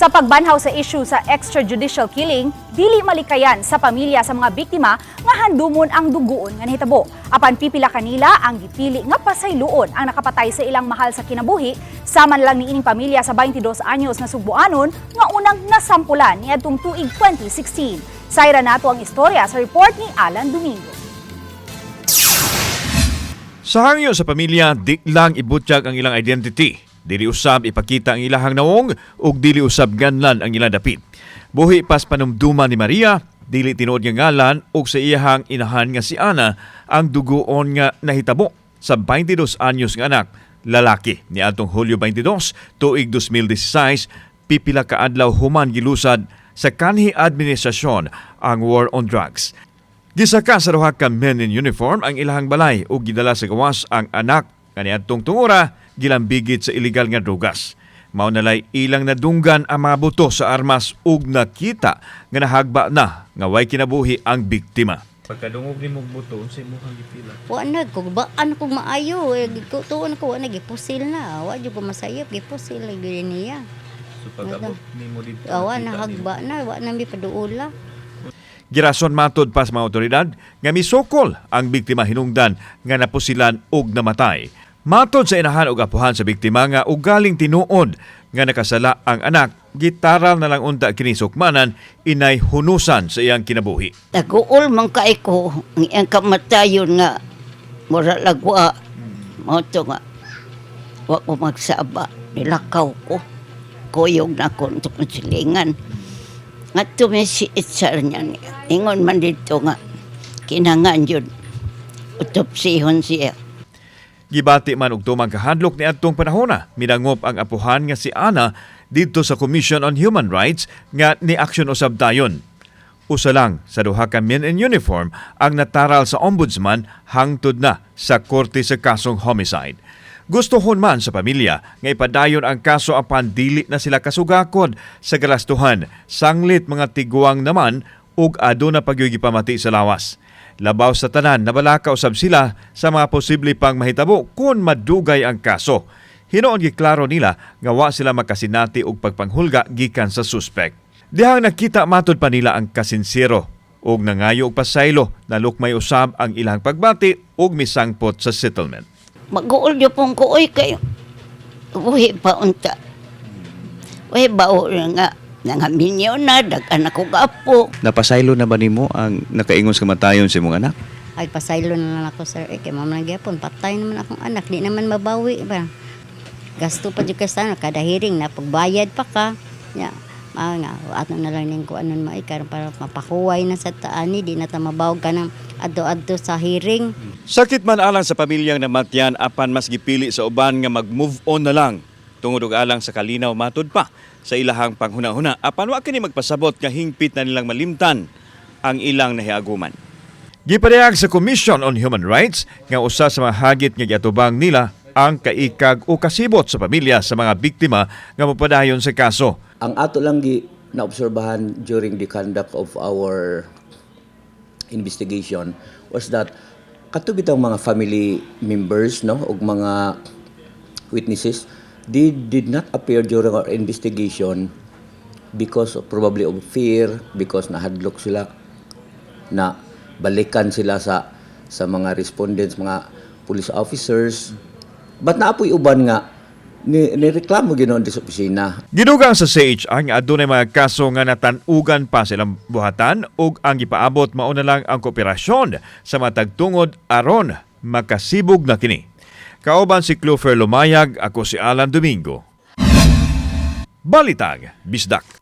Sa pagbanhaw sa issue sa extrajudicial killing, dili malikayan sa pamilya sa mga biktima nga handumon ang duguon nga nahitabo. Apan pipila kanila ang gipili nga pasayloon ang nakapatay sa ilang mahal sa kinabuhi, sama na lang niining pamilya sa 22 anyos nga Sugbuanon nga unang nasampulan niadtong tuig 2016. Sayra nato ang istorya sa report ni Alan Domingo. Sa hangyo sa pamilya, di lang ibutyag ang ilang identity. Dili usab ipakita ang ilahang nawong ug dili usab ganlan ang ilang dapit. Buhi pas panumduman ni Maria, dili tinuod nga ngalan ug sa iyahang inahan nga si Ana ang dugoon nga nahitabo sa 22 anyos nga anak lalaki niadtong Hulyo 22 tuig 2016, pipila ka adlaw human gilusad sa kanhi administrasyon ang war on drugs. Gisaka sa duha ka men in uniform ang ilahang balay ug gidala sa gawas ang anak nga niadtong tungura gilambigit sa illegal nga drugas. Mao nalay ilang nadunggan ang mga buto sa armas ug nakita nga nahagba na nga way kinabuhi ang biktima. Pagkadungog nimo og buto, unsay imong gipila? Wa na ko ba ano ko maayo eh, tuon ko wa na gipusil na. Wa jud ko masayop, gipusil lagi niya. So pag-abot nimo dito, Wa na nakita nimo. hagba na, wa na mi paduula. Girason matod pa sa mga otoridad nga misukol ang biktima hinungdan nga napusilan og namatay. Matod sa inahan og apuhan sa biktima nga ugaling tinuod nga nakasala ang anak, gitaral na lang unta kini sukmanan inay hunusan sa iyang kinabuhi. Taguol man kay ko ang iyang kamatayon nga mura lagwa. Mao to nga wa ko magsaba, nilakaw ko. Kuyog na ko sa silingan. Nga may si Itzar niya niya. Ingon man dito nga kinangan yun. Autopsihon siya. Gibati man og tumang kahadlok ni adtong panahona, midangop ang apuhan nga si Ana didto sa Commission on Human Rights nga ni aksyon usab dayon. Usa lang sa duha ka men in uniform ang nataral sa ombudsman hangtod na sa korte sa kasong homicide. Gustohon man sa pamilya nga ipadayon ang kaso apan dili na sila kasugakod sa galastuhan, sanglit mga tiguang naman ug aduna pa gyoy gipamati sa lawas. Labaw sa tanan, nabalaka usab sila sa mga posible pang mahitabo kung madugay ang kaso. Hinuon giklaro nila nga wa sila makasinati og pagpanghulga gikan sa suspect. Dihang nakita matod pa nila ang kasinsero ug nangayo og pasaylo na lukmay usab ang ilang pagbati ug misangpot sa settlement. Mag-uol yun pong ko, oy, kayo. Uwi pa unta. Uy, bao nga. Nangaminyo na, dag-anak ko gapo. Napasaylo na ba nimo ang nakaingon sa kamatayon sa imong anak? Ay, pasaylo na lang ako, sir. Eh, kay mama na gyapon, patay naman akong anak, di naman mabawi ba. Gasto pa jud ka sa ano, kada hearing na pagbayad pa ka. Ya, nga ato na lang ning kuanon maay karon para mapahuway na sa taani, di na ta mabawog ka ng adto-adto sa hearing. Sakit man alang sa pamilyang namatyan apan mas gipili sa uban nga mag-move on na lang. Tungod og alang sa kalinaw matud pa sa ilahang panghuna-huna apan wa kini magpasabot nga hingpit na nilang malimtan ang ilang nahiaguman. Gipadayag sa Commission on Human Rights nga usa sa mga hagit nga giatubang nila ang kaikag o kasibot sa pamilya sa mga biktima nga mopadayon sa kaso. Ang ato lang gi naobserbahan during the conduct of our investigation was that kato bitang mga family members, no, ug mga witnesses, they did not appear during our investigation because of, probably of fear, because nahadlok sila na balikan sila sa mga respondents, mga police officers, but naa poy uban nga ni nireklamo ginoon di sa opisina. Gidugang sa CHR nga adunay mga kaso nga natan-ugan pa silang buhatan ug ang gipaabot mao na lang ang kooperasyon sa matagtungod aron makasibog na kini. Kauban si Clofer Lumayag, ako si Alan Domingo. Balitang Bisdak.